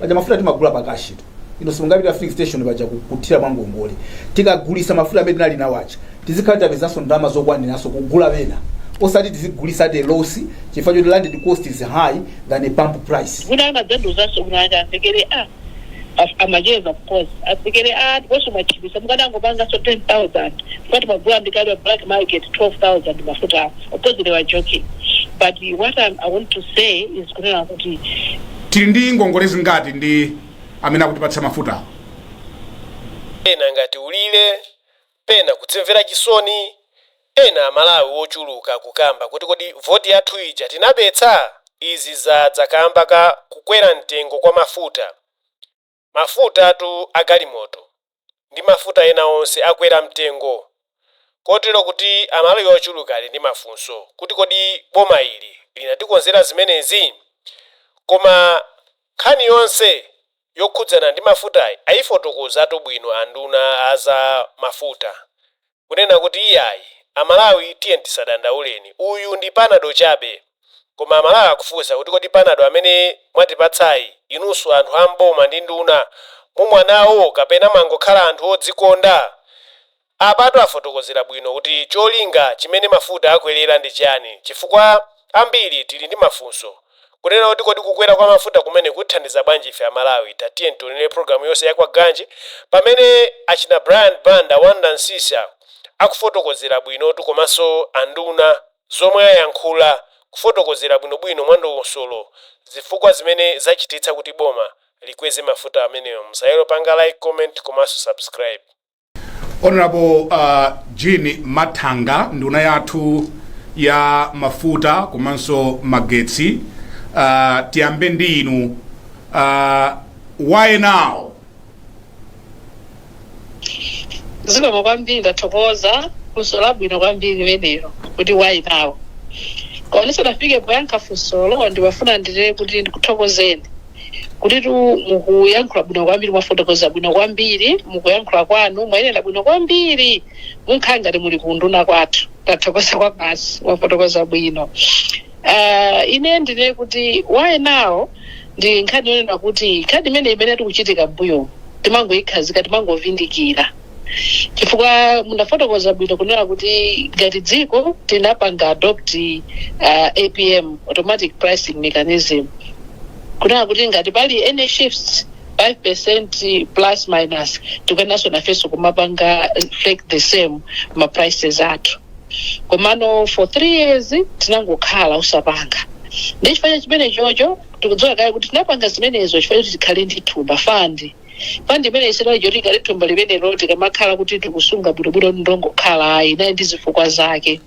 Paja mafuta timagula pa cash tu. Ino simungapita filling station paja kuthira mwangongole. Tikagulisa mafuta amene tinali nawo aja, tizikhala tapezanso ndalama zokwaniranso kugula wena, osati tizigulisa at a loss chifukwa choti landed cost is high than a pump price. Mwina amadzandiuzanso kuti ati amvekere a amacheza, of course, amvekere a ndiponso mwachipisa, mukanangopanganso 10,000 kwati magula ndikali wa black market 12,000 mafuta awo. Of course they were joking, but what I want to say is kunena kuti Tili ndi ngongole zingati ndi amene akutipatsa mafuta? Ena ngati ulire, pena kudzimvera chisoni, ena Amalawi wochuluka kukamba kuti kodi voti yathu ija tinabetsa? Izi zadza kamba ka kukwera mtengo kwa mafuta. Mafutatu agalimoto ndi mafuta ena onse akwera mtengo, kotero kuti Amalawi ochuluka ali ndi mafunso kuti kodi boma ili linatikonzera zimenezi? Koma nkhani yonse yokhudzana ndi mafutayi ayifotokozatu bwino anduna aza mafuta, kunena kuti iyayi, Amalawi, tiye tisadandauleni, uyu ndi panado chabe. Koma Amalawi akufunsa kuti kodi panado amene mwatipatsayi, inunso anthu amboma ndi nduna, mumwa nawo kapena mwangokhala anthu odzikonda? Apatu afotokozera bwino kuti cholinga chimene mafuta akwerera ndi chani, chifukwa ambiri tili ndi mafunso kunena kuti kodi kukwera kwa mafuta kumene kuthandiza bwanji ife Amalawi? Tatiye tionere programu yonse ya Kwaganji pamene achina Brian Banda, Wanda Nsisa akufotokozera bwinotu, komanso anduna zomwe ayankhula, kufotokozera bwinobwino mwandongosolo zifukwa zimene zachititsa kuti boma likweze mafuta amenewo. Musaiwale panga like, comment komanso subscribe. Honorable Jean Mathanga, nduna yathu ya mafuta komanso magetsi, tiyambe ndi inu. Why now? Zikomo kwambiri, ndathokoza. Funso labwino kwambiri limenelo kuti why now. Koma ndisanafike poyankha funsolo, ndimafuna ndinene kuti ndikuthokozeni kuti tu mukuyankhula bwino kwambiri, mwafotokoza bwino kwambiri mukuyankhula kwanu, mwayenera bwino kwambiri, munkhala ngati muli kunduna kwathu. Ndathokoza kwa basi, mwafotokoza bwino. Ine ndinene kuti why now ndi nkhani yonena kuti nkhani imene tikuchitika mbuyo timangoyikhazika, timangovindikira, chifukwa munafotokoza bwino kunena kuti ngati dziko tinapanga adopt APM, automatic pricing mechanism, kunena kuti ngati pali any shifts 5% plus minus, tikuyeneranso nafenso kumapanga reflect the same ma prices athu. Komano for 3 years tinangokhala usapanga. Ndi chifukwa chimene chocho tikudziwa kale kuti tinapanga zimenezo chifukwa choti tikhale ndi thumba, fund. Fund imene isinali choti ikale thumba limenelo tikamakhala kuti tikusunga bwinobwino, ndongokhala ayi, nayi ndi zifukwa zake.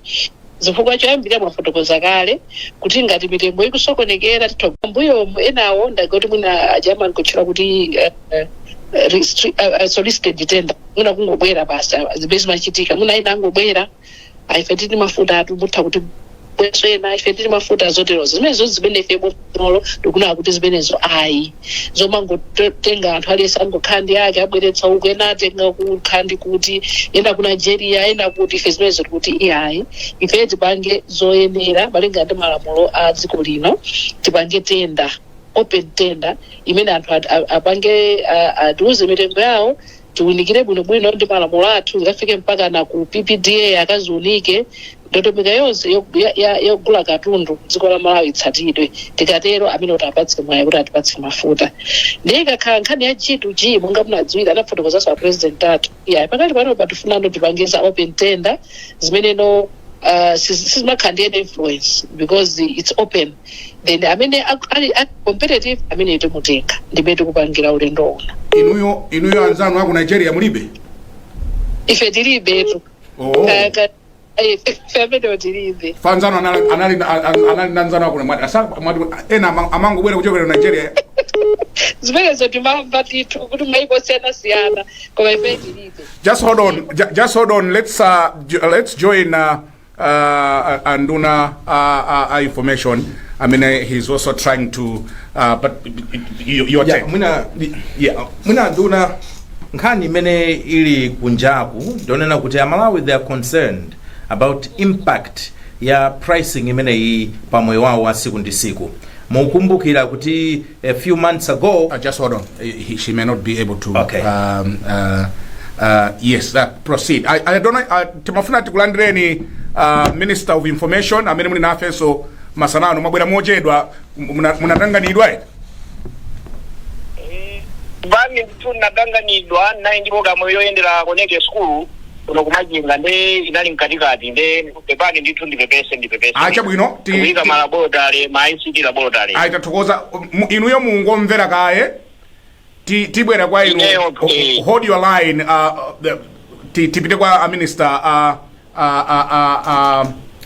Zifukwa choyambirira mwafotokoza kale kuti ngati mitengo ikusokonekera, titha mbuyomu enawo ndagoti mwina Agerman kutchula kuti solicited tender, mwina kungobwera basi, zimene zimachitika, mwina ina angobwera, ife tili mafuta atu, mutha kuti bweso ena, ife tili mafuta, zoterozo zimenezo zimene ife bomolo tikunena kuti zimenezo ayi, zomangotenga anthu aliyense angokhala ndi ake, abweretsa uku, ena atenga kukhala ndi kuti ena ku Nigeria, ena kuti, ife zimenezo tikuti iyayi, ife tipange zoyenera malinga ndi malamulo a dziko lino. Tipange tender, open tender, imene anthu apange atiuze mitengo yawo, tiunikire bwinobwino ndi malamulo athu, zikafike mpaka na ku PPDA, akaziunike ndondomeko yonse yogula katundu dziko la Malawi itsatidwe. Tikatero amene kuti apatse mwayi kuti atipatse mafuta. Ndiye ikakhala nkhani ya G2G, monga munadziwira, anafotokozanso a president athu, iya, pakali pano patifunano tipangiza open tender zimeneno sizimakhala ndi any influence because it's open. Then amene ali competitive, amene timutenga, ndimene tikupangira ulendo uno. Inuyo anzanu aku Nigeria mulibe? Ife tilibetu. Oh. Ife amene tilibe. Fanzano anali nanzano aku mwati mwati ena amangobwera kuchokera ku Nigeria. Zimenezo timamva tithu kuti maiko osiyanasiyana, koma ife tilibe. Just hold on, just hold on. Let's join anduna information. I mean, he's also trying to, but your take. Mwina mwina nduna, nkhani imene ili kunjaku ndionena kuti Amalawi, they are concerned about impact ya pricing imeneyi pa moyo wawo wa siku ndi siku. Mukumbukira kuti a few months ago Just hold on. She may not be able to. Okay. Yes, proceed. I don't know. Timafuna tikulandireni, Minister of Information amene muli nafenso masanano. Mwabwera mochedwa, munatanganidwa eti? Bani ndithu natanganidwa nayi ndi programu yoyendera Connect School kuno kumajinga, nde inali mkatikati, nde pepani ndithu, ndipepese, ndipepese. Ah, chabwino. Kuyika ma laboratory, ma ICT laboratory. Ayi, tathokoza. Inuyo mungomvera kaye, tibwera kwa inu. Ineyo, okay. Hold your line. Tipite kwa Minister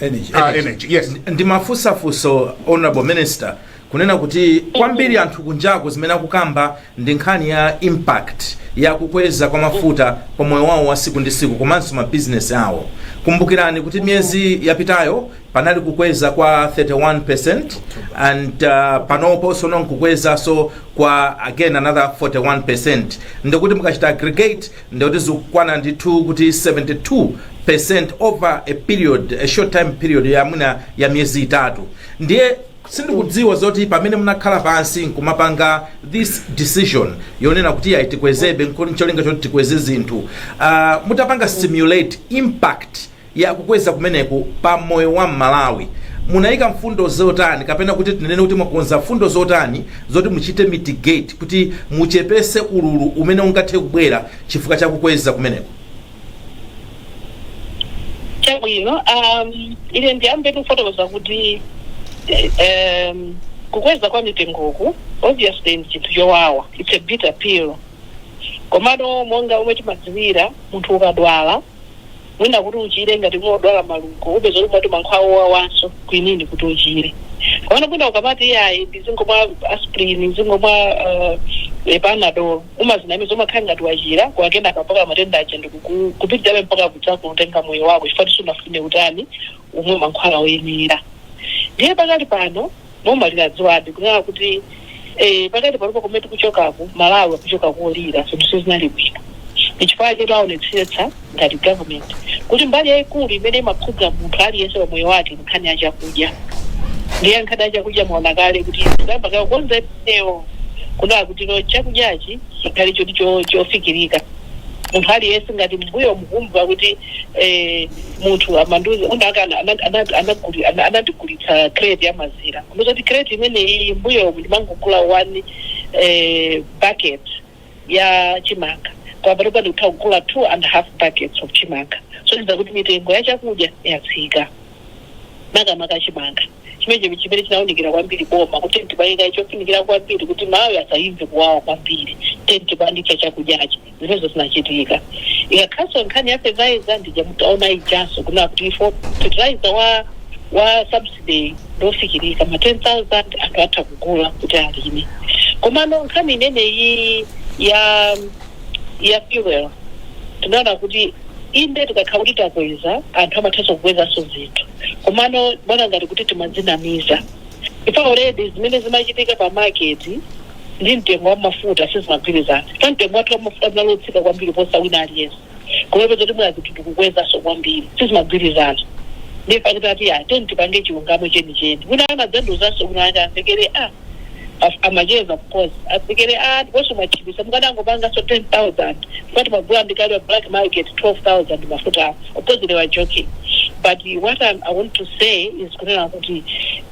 Energy. Energy, yes. Ndimafunsafunso, Honorable Minister, kunena kuti kwambiri anthu kunjaku zimene akukamba ndi nkhani ya impact ya kukweza kwa mafuta pa moyo wawo wa siku ndi siku komanso mabizinesi awo. Kumbukirani kuti miyezi yapitayo panali kukweza kwa 31% and panopo sono nkukwezanso kwa again another 41%, ndikuti mukachita aggregate ndikuti zikukwana ndithu kuti 72% over a period, a short time period ya mwina ya miyezi 3. Ndiye sindikudziwa zoti pamene munakhala pansi nkumapanga this decision yonena kuti ayi, tikwezebe ncholinga choti tikweze zinthu, mutapanga simulate impact ya kukweza kumeneku pa moyo wa Mmalawi, munayika mfundo zotani, kapena kuti tinene kuti mwakonza mfundo zotani zoti muchite mitigate, kuti muchepese ululu umene ungathe kubwera chifukwa cha kukweza kumeneku? Chabwino, ine ndiyambe kufotokoza kuti kukweza kwa mitengoku obviously ndi chinthu chowawa, it's a bitter pill. Komano monga omwe timadziwira, munthu ukadwala, mwina kuti uchire, ngati unodwala malungo, upeza kuti umati mankhwala owawanso kwinini kuti uchire. Komano mwina ukamati iyayi, ndizingomwa aspirin, ndizingomwa Panadol, umazinamiza, umakhala ngati wachira, kwakenaka mpaka matenda aja ndikupitirabe mpaka kudza kutenga moyo wako, chifukwa sunafune utani, umwe mankhwala oyenera. Ndiye pakali pano boma linadziwadi kunena kuti pakati panopo kumene tikuchokaku, Malawi akuchoka kolira, zinthu sizinali bwino. Ndichifukwa chake aonetsetsa ngati government kuti mbali yayikulu imene imakhudza munthu aliyense pa moyo wake nkhani ya chakudya. Ndiye nkhani ya chakudya, mwaona kale kuti kuyamba kakukonza imeneyo, kunena kuti no, chakudyachi chikhale choti chofikirika munthu aliyense. Ngati mbuyo mukumva kuti munthu amanduza anandigulitsa crate ya mazira, kuti crate imeneyi mbuyo ndimangogula one bucket ya chimanga, koma panopa ndikutha kugula 2.5 buckets of chimanga. So ndiza kuti mitengo ya chakudya yatsika, makamaka chimanga chimene chimene chinawunikira kwambiri boma kuti tibayika chofunikira kwambiri kuti Malawi asayimve kuwawa kwambiri, tentibanditsa chakudyachi. Zimenezo zinachitika. Ikakhaso nkhani ya fertilizer, ndija mutaona ijanso kunena kuti ifo fertilizer wa subsidy ndofikirika, ma 10,000 anthu atha kugula kuti alime. Komano nkhani imeneyi ya fuel, tinaona kuti inde, tikakhala kuti takweza, anthu amathanso kukwezanso zinthu. Komano bona ngati kuti timadzinamiza ife, already zimene zimachitika pa market ndi mtengo wa mafuta sizimagwirizana. Pa mtengo wathu wa mafuta unalotsika kwambiri posa wina aliyense, kumapeza kuti mwina zinthu tikukwezanso kwambiri, sizimagwirizana. Ndiye pakati ati ya teni tipange chilungamo chenicheni. Wina amadzanduzanso kuno ati amvekere a amacheza, of course, amvekere a ndiponso mwachipisa, mukanangopanganso 10,000 kwati magula ndikali wa black market 12,000 mafuta awo. Of course they were joking, but what I want to say is kunena kuti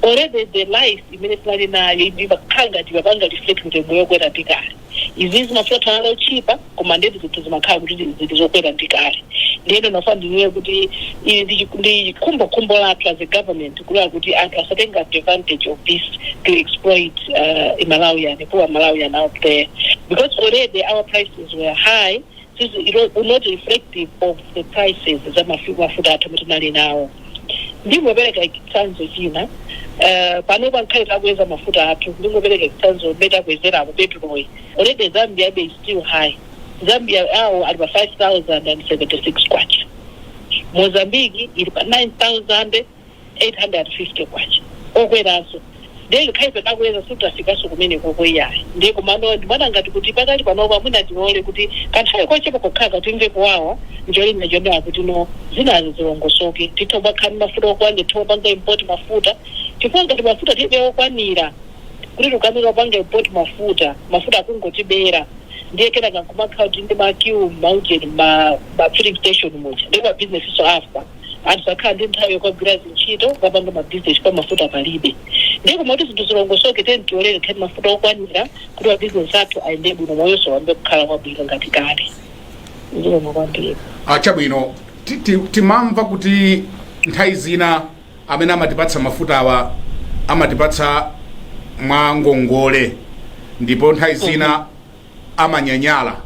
already the life imene tinali nayo imakhala ngati mapanga reflect mitengo yokwera ndikale. Izizi mafuta thanala ochipa, koma ndeti zinthu zimakhala kuti zili zokwera ndikale. Ndiyeno nafuna ndinene kuti ili ndi khumbokhumbo lathu as a government kunena kuti anthu asatenga advantage of this to exploit Malawian, poor Malawian out there, because already our prices were high. This is not reflective of the prices za mafuta athu amene tinali nawo. Ndingopereka chitsanzo china. Panopa nkhale takweza mafuta athu, ndingopereka chitsanzo mmene takwezerako petrol, already Zambia is still high. Zambia awo ali pa 5076 kwacha, Mozambique ili pa 9850 kwacha, okweranso. Ndiye khali petakweza sitafikanso kumene kokweyayi. Ndiye komano ndimana ngati kuti pakali panopa mwina tilole kuti kanthawi kochepa kokhala katimve kuwawa, njolinga chonena kuti no, zinazo zilongosoke, tithe kubakhala ndi mafuta okwanira, tithe kupanga import mafuta, chifukwa ngati mafuta tilibe okwanira Kuti tukamira kupanga import mafuta, mafuta akungotibera, ndiye kenaka nkumakhala kuti ndi ma queue maujeni, ma filling station muja, ndi ma business so afa, anthu akhala ndi nthawi yokagwira zintchito, kapanga ma business pa mafuta palibe. Ndiye koma kuti zinthu zilongosoke, tiyeni tiolere khani mafuta okwanira kuti ma business athu ayende bwino, moyonso wambe kukhala kwabwino ngati kale. Zikomo kwambiri. Ah, chabwino. Timamva kuti nthawi zina amene amatipatsa mafuta awa amatipatsa mwa ngongole, ndipo nthawi zina amanyanyala.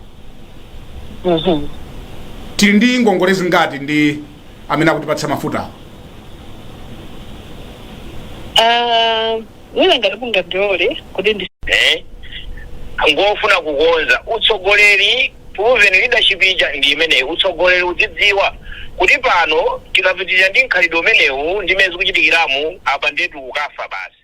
Tili ndi ngongole zingati ndi amene akutipatsa mafuta awa? Ah, mwina ngati mungandiole kuti ndi Ngofuna kukonza utsogoleri, proven leadership ija ndi imeneyi. Utsogoleri udzidziwa kuti pano tikapitirira ndi mkhalidwe umenewu, ndimene zikuchitikiramu apa, ndetu kukafa basi.